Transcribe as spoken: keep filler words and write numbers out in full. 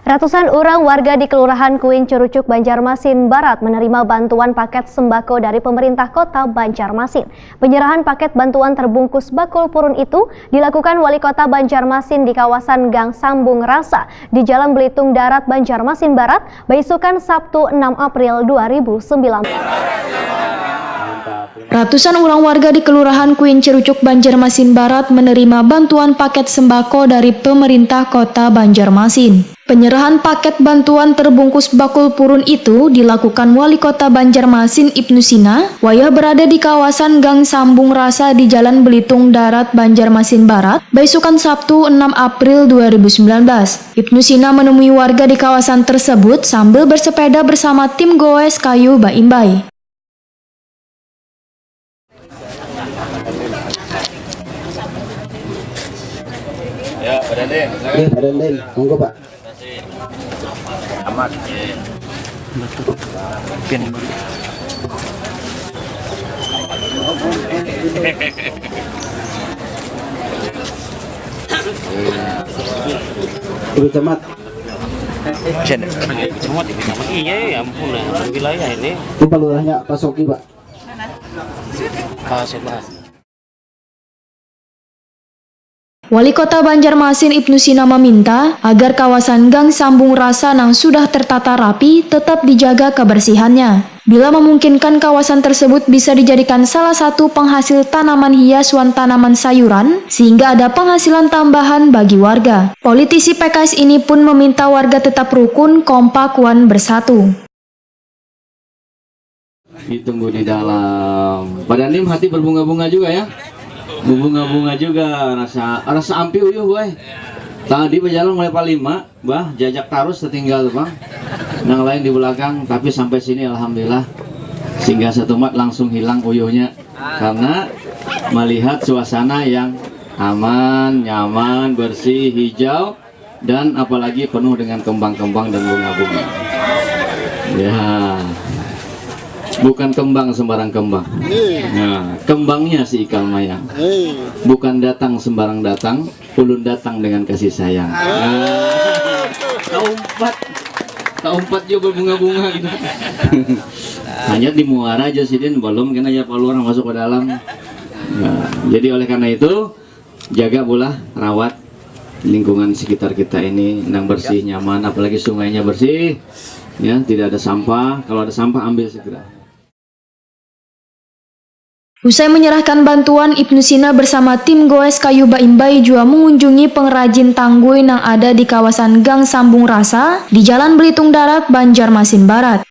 Ratusan urang warga di Kelurahan Kuin Cerucuk, Banjarmasin Barat menerima bantuan paket sembako dari pemerintah Kota Banjarmasin. Penyerahan paket bantuan terbungkus bakul purun itu dilakukan Wali Kota Banjarmasin di kawasan Gang Sambung Rasa di Jalan Belitung Darat, Banjarmasin Barat, baisukan Sabtu enam April dua ribu sembilan belas. Ratusan urang warga di Kelurahan Kuin Cerucuk, Banjarmasin Barat menerima bantuan paket sembako dari pemerintah Kota Banjarmasin. Penyerahan paket bantuan terbungkus bakul purun itu dilakukan Wali Kota Banjarmasin Ibnu Sina wayah berada di kawasan Gang Sambung Rasa di Jalan Belitung Darat, Banjarmasin Barat, baisukan Sabtu enam April dua ribu sembilan belas. Ibnu Sina menemui warga di kawasan tersebut sambil bersepeda bersama tim goes kayu baimbai. Ya, Pak Dandim. Iya, Pak Dandim. Monggo, Pak. Amat. Ibu Camat. Camat, Ibu Camat. Iya, ya ampun, ya. Wilayah ini. Ini Pak Lurahnya, Pak Soki, Pak. Wali Kota Banjarmasin Ibnu Sina meminta agar kawasan Gang Sambung Rasa nang sudah tertata rapi tetap dijaga kebersihannya. Bila memungkinkan, kawasan tersebut bisa dijadikan salah satu penghasil tanaman hias wan tanaman sayuran, sehingga ada penghasilan tambahan bagi warga. Politisi P K S ini pun meminta warga tetap rukun, kompak, wan bersatu. Ditunggu di dalam. Pak Dandim hati berbunga-bunga juga ya. Berbunga-bunga juga rasa rasa ampi uyuh boy. Tadi berjalan mulai Palima, bah jajak tarus tertinggal tuh bang. Nang lain di belakang, tapi sampai sini alhamdulillah. Sehingga satumat langsung hilang uyuhnya karena melihat suasana yang aman, nyaman, bersih, hijau, dan apalagi penuh dengan kembang-kembang dan bunga-bunga. Ya, bukan kembang sembarang kembang. Nah, kembangnya si Ikal Mayang. Bukan datang sembarang datang, ulun datang dengan kasih sayang. Nah, kaumpat, kaumpat juga berbunga-bunga gitu. Hanya di muara aja sidin, belum kena ya keluar masuk ke dalam. Nah, jadi oleh karena itu, jaga pula, rawat lingkungan sekitar kita ini yang bersih, nyaman, apalagi sungainya bersih, ya, tidak ada sampah. Kalau ada sampah, ambil segera. Usai menyerahkan bantuan, Ibnu Sina bersama tim goes kayu baimbai jua mengunjungi pengrajin tanggui nang ada di kawasan Gang Sambung Rasa di Jalan Belitung Darat, Banjarmasin Barat.